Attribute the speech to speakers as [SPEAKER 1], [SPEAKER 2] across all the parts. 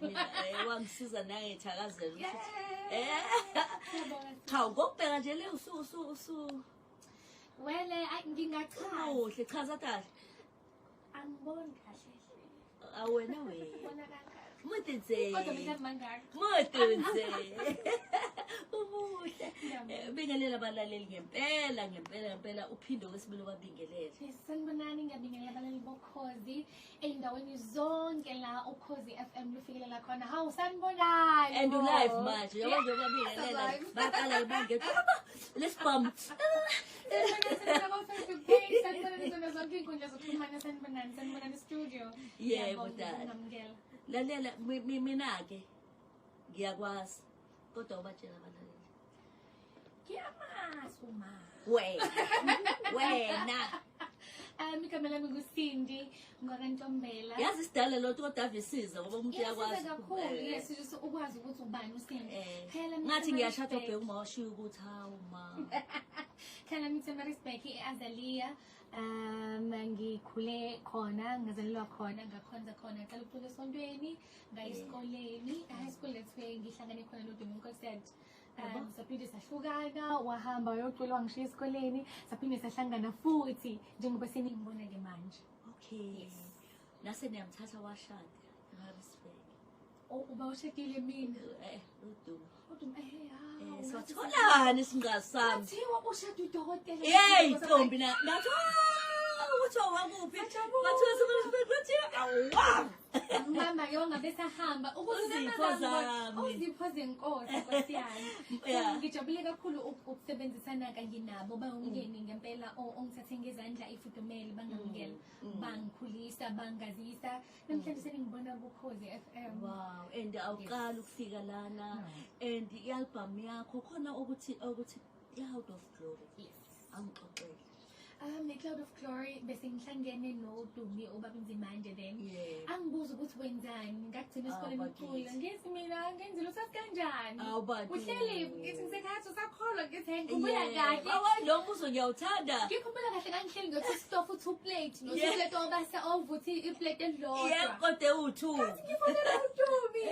[SPEAKER 1] Mina wangisiza nangethakazelo.
[SPEAKER 2] Yeah. Siyabonga.
[SPEAKER 1] Cha, ngokubheka nje le usu usu usu
[SPEAKER 2] Well, ngingachaza.
[SPEAKER 1] Umuhle, chaza kahle.
[SPEAKER 2] Angiboni kahle.
[SPEAKER 1] Awena wena.
[SPEAKER 2] Ngibona kangaka.
[SPEAKER 1] Mude nje.
[SPEAKER 2] Kodwa mina mangaka.
[SPEAKER 1] Mude nje. Umuhle.
[SPEAKER 2] Ngiyabonga.
[SPEAKER 1] Bingelela abalaleli ngempela ngempela ngempela, uphinde okwesibili ubabingelele.
[SPEAKER 2] Yes, sanibonani, ngiyabingelela abalaleli boKhozi ey'ndaweni zonke la uKhozi FM lufikelela khona. Hawu, sanibonani.
[SPEAKER 1] And
[SPEAKER 2] bo.
[SPEAKER 1] Live manje, yabo nje ubabingelela.
[SPEAKER 2] Live.
[SPEAKER 1] Baqala bange. Lesibhamu.
[SPEAKER 2] Sanibonani, sanibonani ko-Facebook page, sanibonani kuzona zonke iy'nkundla zokuxhumana, sanibonani, sanibonani studio.
[SPEAKER 1] Yebo,
[SPEAKER 2] Ngiyabonga
[SPEAKER 1] dade.
[SPEAKER 2] ukungamukela.
[SPEAKER 1] Lalela, mina ke ngiyakwazi kodwa ubatshela abalaleli.
[SPEAKER 2] Ngiyamazi uma.
[SPEAKER 1] Wena. Wena.
[SPEAKER 2] Igama lami nguCindy ngwaKaNtombela.
[SPEAKER 1] Yazi sidala lo kodwa ave isiza ngoba umuntu uyakwazi.
[SPEAKER 2] Iyasiza kakhulu, yes, just ukwazi ukuthi ubani uCindy. Phela
[SPEAKER 1] Ngathi ngiyashada,
[SPEAKER 2] Maritzburg.
[SPEAKER 1] ubheka uma washiya ukuthi hawu ma.
[SPEAKER 2] Khona Maritzburg e-Azalea. Ngikhule khona, ngazalelwa khona, ngakhonza khona, ngaqala ukucula esontweni, ngaya esikoleni, high school, that's where ngihlangane khona noDumi Nkosi. Saphinde sahlukana, wahamba wayocula, wangishiya esikoleni, saphinde sahlangana futhi njengoba seningibona-ke manje.
[SPEAKER 1] Okay.
[SPEAKER 2] Yes.
[SPEAKER 1] Nase niyamthatha washada eMaritzburg.
[SPEAKER 2] Oh, uba ushadile mina?
[SPEAKER 1] Udumo.
[SPEAKER 2] Udumo, hawu,
[SPEAKER 1] Satholani isinqazi sami?
[SPEAKER 2] Kwathiwa ushada udokotela.
[SPEAKER 1] Yey, ntombi, na nathi ukuthi wakuphi?
[SPEAKER 2] Sajabula.
[SPEAKER 1] Bathiwa seMaritzburg, bathiwa awa.
[SPEAKER 2] Mama-ke wangabe sahamba
[SPEAKER 1] Uzipho zami.
[SPEAKER 2] Uzipho zenkosi, nkosi yami. Ngijabule kakhulu ukusebenzisana kanye nabo, bangumndeni ngempela ongithathe ngezandla ifudumele, bangamukela, bangikhulisa, bangazisa, namhlanje seningibona kuKhozi FM.
[SPEAKER 1] Wow, and awuqala ukufika lana
[SPEAKER 2] No.
[SPEAKER 1] and i-album yakho khona ukuthi i-Cloud of Glory.
[SPEAKER 2] Yes.
[SPEAKER 1] Angixoxele.
[SPEAKER 2] Ne-Cloud of Glory bese ngihlangene noDumi ubaba Nzimande, then angibuza ukuthi wenzani, ngagcina esikoleni
[SPEAKER 1] Awu,
[SPEAKER 2] ucula.
[SPEAKER 1] bakithi.
[SPEAKER 2] Ngithi mina ngenzile, usathi kanjani?
[SPEAKER 1] Awu, bakithi.
[SPEAKER 2] Uhleli, ngithi ngisekhathi, usakholwa, ngithi hey, ngikhumbula kahle.
[SPEAKER 1] Awu, lo mbuzo ngiyawuthanda.
[SPEAKER 2] Ngikhumbula kahle, ngangihleli ngothi isitofu two plate no two plate obasa ovuthi iplate elilodwa.
[SPEAKER 1] Yebo, kodwa ewu-two.
[SPEAKER 2] Ngifonela uDumi,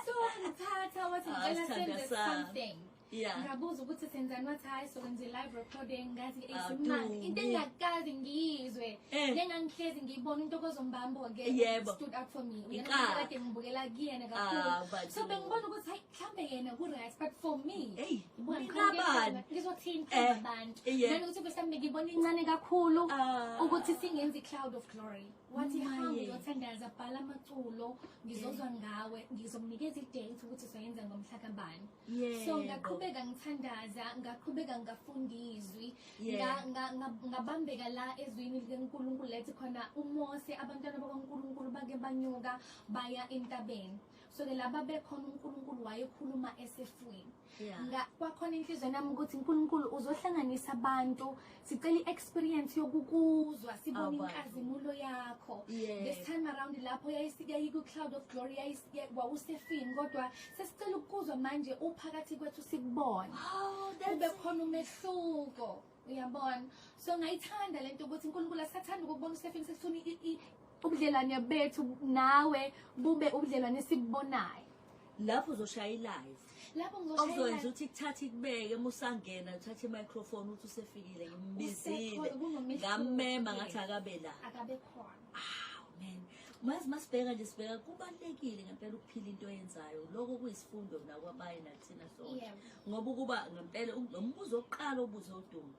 [SPEAKER 2] so ngithatha wathi
[SPEAKER 1] Ah,
[SPEAKER 2] ngicela
[SPEAKER 1] sithandwa
[SPEAKER 2] senze
[SPEAKER 1] sami.
[SPEAKER 2] something. Ngabuza ukuthi senzani, wathi hayi, sokwenza i-live recording. Ngathi
[SPEAKER 1] Ah,
[SPEAKER 2] esimnandi into
[SPEAKER 1] Dumi.
[SPEAKER 2] engingakaze ngiyizwe nengangihlezi ngiyibona, uNtokozo Mbambo-ke stood out for me. Uyena
[SPEAKER 1] Inkaba.
[SPEAKER 2] kade ngibukela kuyena
[SPEAKER 1] Ah,
[SPEAKER 2] kakhulu,
[SPEAKER 1] but
[SPEAKER 2] so bengibona ukuthi hayi, mhlawumbe yena ku-right, but for me
[SPEAKER 1] Eyi,
[SPEAKER 2] ngibona
[SPEAKER 1] mina
[SPEAKER 2] ngiqhamuke
[SPEAKER 1] bani?
[SPEAKER 2] khona, ngizothini phambi kwabantu nanokuthi mhlawumbe ngibona incane kakhulu ukuthi singenza i-Cloud of Glory. Wathi
[SPEAKER 1] Maye.
[SPEAKER 2] hamba uyothandaza, bhala amaculo, ngizozwa ngawe, ngizomnikeza i-date ukuthi soyenza ngomhla kabani. So ngaqhubeka ngithandaza, ngaqhubeka ngafunda izwi, ngabambeka la ezwini likaNkulunkulu lethi khona uMose, abantwana bakaNkulunkulu bake banyuka baya entabeni, so-ke laba bekhona uNkulunkulu wayekhuluma esefwini. Kwakhona inhliziyo nami ukuthi uNkulunkulu uzohlanganisa abantu, sicela i-experience yokukuzwa, sibone
[SPEAKER 1] Awu, bantu.
[SPEAKER 2] inkazimulo yakho. This time around lapho yayiku-Cloud of Glory, wawusefini, kodwa sesicela ukukuzwa manje uphakathi kwethu, sikubone,
[SPEAKER 1] Oh,
[SPEAKER 2] kube khona umehluko, uyabona? So ngayithanda lento ukuthi uNkulunkulu asathanda ukubona usefini, sesifuna ubudlelwane bethu nawe bube ubudlelwane esibubonayo.
[SPEAKER 1] Lapho uzoshaya i-live.
[SPEAKER 2] Lapho
[SPEAKER 1] Okuzokwenza
[SPEAKER 2] ngizoshaya
[SPEAKER 1] ukuthi kuthathe ikubeke uma usangena, uthathe i-microphone uthi usefikile, ngimbizile.
[SPEAKER 2] Usekhona, kunomehluko.
[SPEAKER 1] Ngammema ngathi akabe la.
[SPEAKER 2] Akabe khona.
[SPEAKER 1] Aw man, mazi masibheka nje, sibheka kubalulekile ngempela ukuphila into oyenzayo. Lokho kuyisifundo nakwabanye nathina sonke. Ngoba ukuba ngempela lo mbuzo wokuqala obuze uDumi,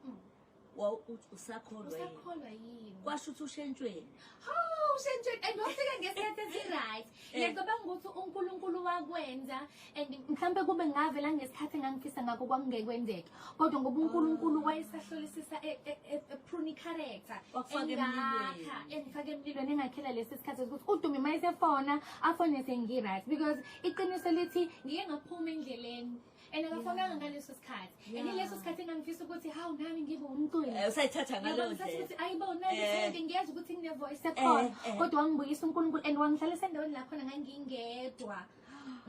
[SPEAKER 1] usakholwa yini?
[SPEAKER 2] Usakholwa yini?
[SPEAKER 1] Kwasho ukuthi ushentshweni.
[SPEAKER 2] Hawu, ushentshweni, and wafika ngesikhathi esi-right. Ngiyacabanga ukuthi uNkulunkulu wakwenza, and mhlawumbe kube ngavela ngesikhathi engangifisa ngakho kwakungekwenzeka, kodwa ngoba uNkulunkulu wayesahlolisisa e-prune character
[SPEAKER 1] Wakufaka
[SPEAKER 2] engakha
[SPEAKER 1] emlilweni.
[SPEAKER 2] Engifake emlilweni, engakhela lesi sikhathi ukuthi uDumi uma esefona afone sengi-right, because iqiniso lithi ngike ngaphuma endleleni and akafonanga ngaleso sikhathi, and ileso sikhathi engangifisa ukuthi hawu, nami ngibe umculi.
[SPEAKER 1] Usayithatha ngaleyo
[SPEAKER 2] Ngiyabona
[SPEAKER 1] ndlela.
[SPEAKER 2] ukuthi ayibo, nalento ngiyeza ukuthi ngine-voice ekhona, kodwa wangibuyisa uNkulunkulu and wangihlalisa endaweni la khona ngangingedwa,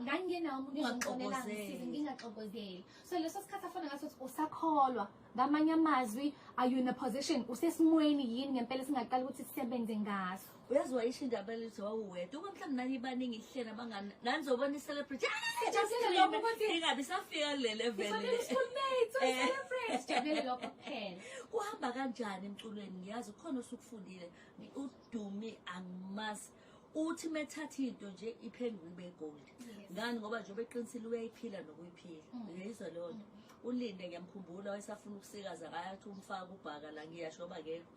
[SPEAKER 2] ngangingenawo umuntu ozongifonela
[SPEAKER 1] Ungaxokozeli.
[SPEAKER 2] angisize, ngingaxokozeli. So leso sikhathi afona ngaso ukuthi usakholwa, ngamanye amazwi, are you in a position, usesimweni yini ngempela singaqala ukuthi sisebenze ngaso?
[SPEAKER 1] Uyazi wayisho indaba lethi wawuwedwa. Uma mhlawumbe nani baningi ihlena abangani, nanizobona i-celebrity.
[SPEAKER 2] Sijabulele lokho ukuthi
[SPEAKER 1] Ingabe isafika kule level.
[SPEAKER 2] Sibonile
[SPEAKER 1] Le.
[SPEAKER 2] schoolmates, we celebrate. Sijabulele lokho kuphela.
[SPEAKER 1] Kuhamba kanjani emculweni? Ngiyazi khona osukufundile. UDumi angimazi. Uthi methatha into nje iphenduke ibe gold. Ngani? Ngoba njengoba eqinisile uyayiphila nokuyiphila. Uyayizwa leyo nto. Ulinde, ngiyamkhumbula wayesafuna ukusikaza, ngayathi umfaka ubhaka la, ngiyasho ngoba akekho.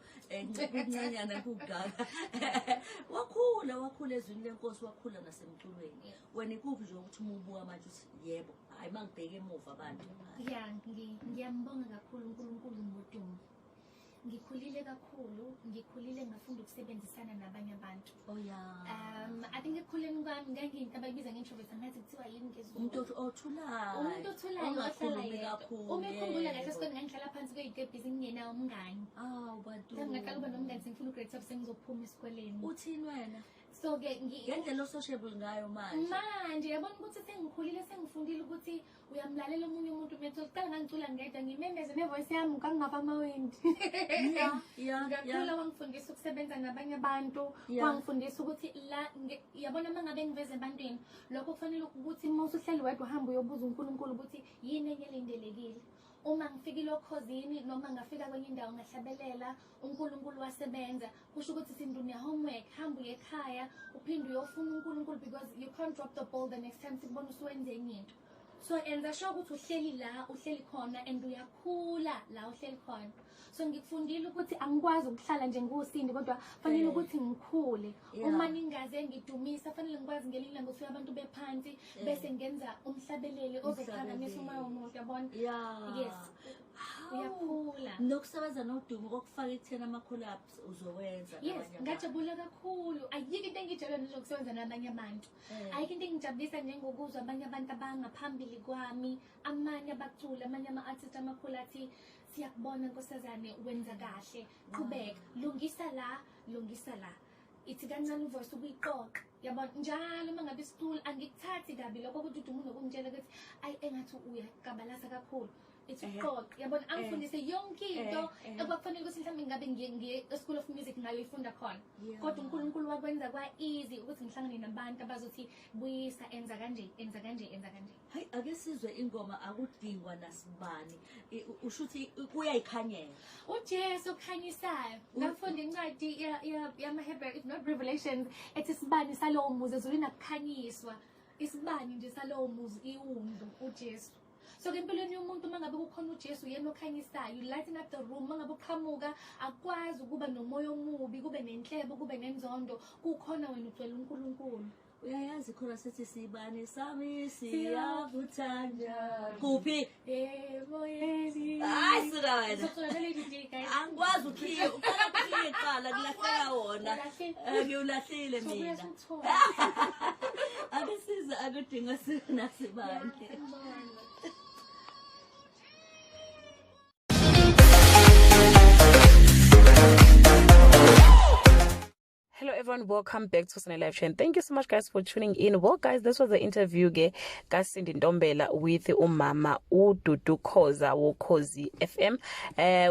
[SPEAKER 1] Kuncanyana kugaka. Wakhula, wakhula ezwini lenkosi, wakhula nasemculweni. Wena ikuphi nje ukuthi uma ubuka manje uthi yebo, hayi, mangibheke emuva abantu.
[SPEAKER 2] Ya, ngiyambonga kakhulu uNkulunkulu ngoDumi. Ngikhulile kakhulu, ngikhulile, ngafunda ukusebenzisana nabanye abantu.
[SPEAKER 1] Oh ya.
[SPEAKER 2] I think ekukhuleni kwami ngangiyinto abayibiza nge-introvert, angazi kuthiwa yini ngesiZulu.
[SPEAKER 1] Umuntu othulayo.
[SPEAKER 2] Umuntu othulayo, ohlala
[SPEAKER 1] Ongakhulumi
[SPEAKER 2] yedwa.
[SPEAKER 1] kakhulu.
[SPEAKER 2] Uma ekhumbula kahle esikoleni, ngangihlala phansi kwey'tebhisi ngingenawo umngani.
[SPEAKER 1] Awu bantu.
[SPEAKER 2] Ngaqala ukuba nomngani sengifuna u-grade 12, sengizophuma esikoleni.
[SPEAKER 1] Uthini wena?
[SPEAKER 2] So-ke
[SPEAKER 1] Ngendlela o-sociable ngayo manje.
[SPEAKER 2] Manje yabona ukuthi sengikhulile, sengifundile ukuthi uyamlalela omunye umuntu. Methu kuqala ngangicula ngedwa, ngimemeze ne-voice yami kangingafa amawindi. Ngakhula, wangifundisa ukusebenza nabanye abantu. Wangifundisa ukuthi la yabona uma ngabe ngiveze ebantwini, lokho kufanele ukuthi uma usuhleli wedwa uhambe uyobuza uNkulunkulu ukuthi yini enye elindelekile. Uma ngifikile okhozini noma ngafika kwenye indawo ngahlabelela, uNkulunkulu wasebenza. Kusho ukuthi Sindu, une-homework, hamba uye ekhaya uphinde uyofuna uNkulunkulu, because you can't drop the ball the next time sikubona usuwenze enye into. So enza sure ukuthi uhleli la uhleli khona and uyakhula la uhleli khona. So ngikufundile ukuthi angikwazi ukuhlala nje nguSindi, kodwa fanele ukuthi ngikhule. Uma ningaze ngidumisa, fanele ngikwazi ngelinye ilanga ufika abantu bephansi, bese ngenza umhlabeleli ozophakamisa umoya womuntu, yabona? Yes.
[SPEAKER 1] Hawu.
[SPEAKER 2] Uyakhula.
[SPEAKER 1] Nokusebenza noDumi kokufaka ekutheni ama-collabs uzowenza
[SPEAKER 2] Yes.
[SPEAKER 1] nabanye abantu.
[SPEAKER 2] Ngajabula kakhulu. Ayikho into engijabula njengokusebenza nabanye abantu. Ayikho into engijabulisa njengokuzwa abanye abantu abangaphambili kwami, amanye abaculi, amanye ama-artist amakhulu athi, "Siyakubona nkosazane, wenza kahle, qhubeka, lungisa la, lungisa la, ithi kancane u-voice ukuyiqoqa," yabona? Njalo uma ngabe isicula, angikuthathi kabi lokho ukuthi uDuma unokungitshela ukuthi ayi, engathi uyakabalasa kakhulu, ithi uqoqa, yabona? Angifundise yonke into ekwakufanele ukuthi mhlawumbe ngabe ngiye e-school of music ngayoyifunda khona. Kodwa uNkulunkulu wakwenza kwa-easy ukuthi ngihlangane nabantu abazothi buyisa, enza kanje, enza kanje, enza kanje.
[SPEAKER 1] Hayi, ake sizwe ingoma akudingwa nasibani. Usho ukuthi kuyayikhanyela.
[SPEAKER 2] UJesu okhanyisayo. Ngafunda incwadi yamaHebrew, if not Revelations, ethi isibani salowo muzi ezulwini akukhanyiswa, isibani nje salowo muzi iwundlu uJesu. So ke empilweni yomuntu, uma ngabe kukhona uJesu, yena okhanyisayo, you lighten up the room. Uma ngabe uqhamuka, akwazi ukuba nomoya omubi, kube nenhlebo, kube nenzondo, kukhona wena ugcwele uNkulunkulu.
[SPEAKER 1] Uyayazi khona sithi sibani sami siyakuthanda kuphi?
[SPEAKER 2] Emoyeni.
[SPEAKER 1] Hayi, suka wena.
[SPEAKER 2] Ngizocula naleli day, guys.
[SPEAKER 1] Angikwazi ukhiye, uqala ukhiye kuqala, kulahleka wona.
[SPEAKER 2] Ulahlile.
[SPEAKER 1] Ngiwulahlile
[SPEAKER 2] Sobuya
[SPEAKER 1] mina.
[SPEAKER 2] siwuthole.
[SPEAKER 1] Ake size akudinga sinasibani.
[SPEAKER 2] Sanibona.
[SPEAKER 3] Hello everyone, welcome back to Sunday Live Chain. Thank you so much guys for tuning in. Well guys, this was the interview ke kaSindi Ntombela with umama uDudu Khoza woKhozi FM.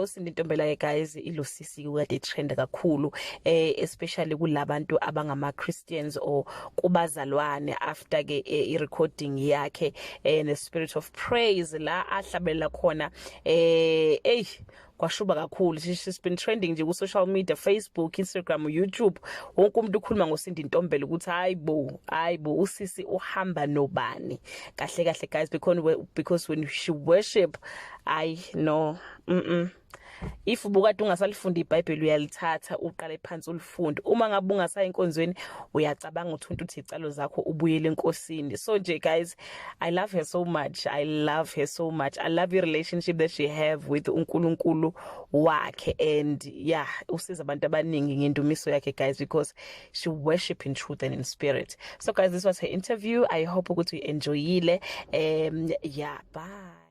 [SPEAKER 3] USindi Ntombela ke guys, ilosisi kade trend kakhulu, especially kulabantu abangama Christians or kubazalwane, after ke i recording yakhe ne Spirit of Praise la ahlabelela khona, ey, kwashuba kakhulu. She's been trending nje ku social media, Facebook, Instagram, YouTube. Wonke umuntu ukhuluma ngoSindi Ntombela ukuthi hayibo, hayibo, usisi uhamba nobani kahle kahle guys, because when she worship, I no if ubukade ungasalifunda iBhayibheli, uyalithatha uqale phansi ulifunde. Uma ngabe ungasaya enkonzweni, uyacabanga uthunta uthi icalo zakho, ubuyele enkosini. So nje guys, I love her so much, I love her so much. I love the relationship that she have with uNkulunkulu wakhe, and yeah, usiza abantu abaningi ngendumiso yakhe guys, because she worship in truth and in spirit. So guys, this was her interview. I hope ukuthi u-enjoyile. Yeah, bye.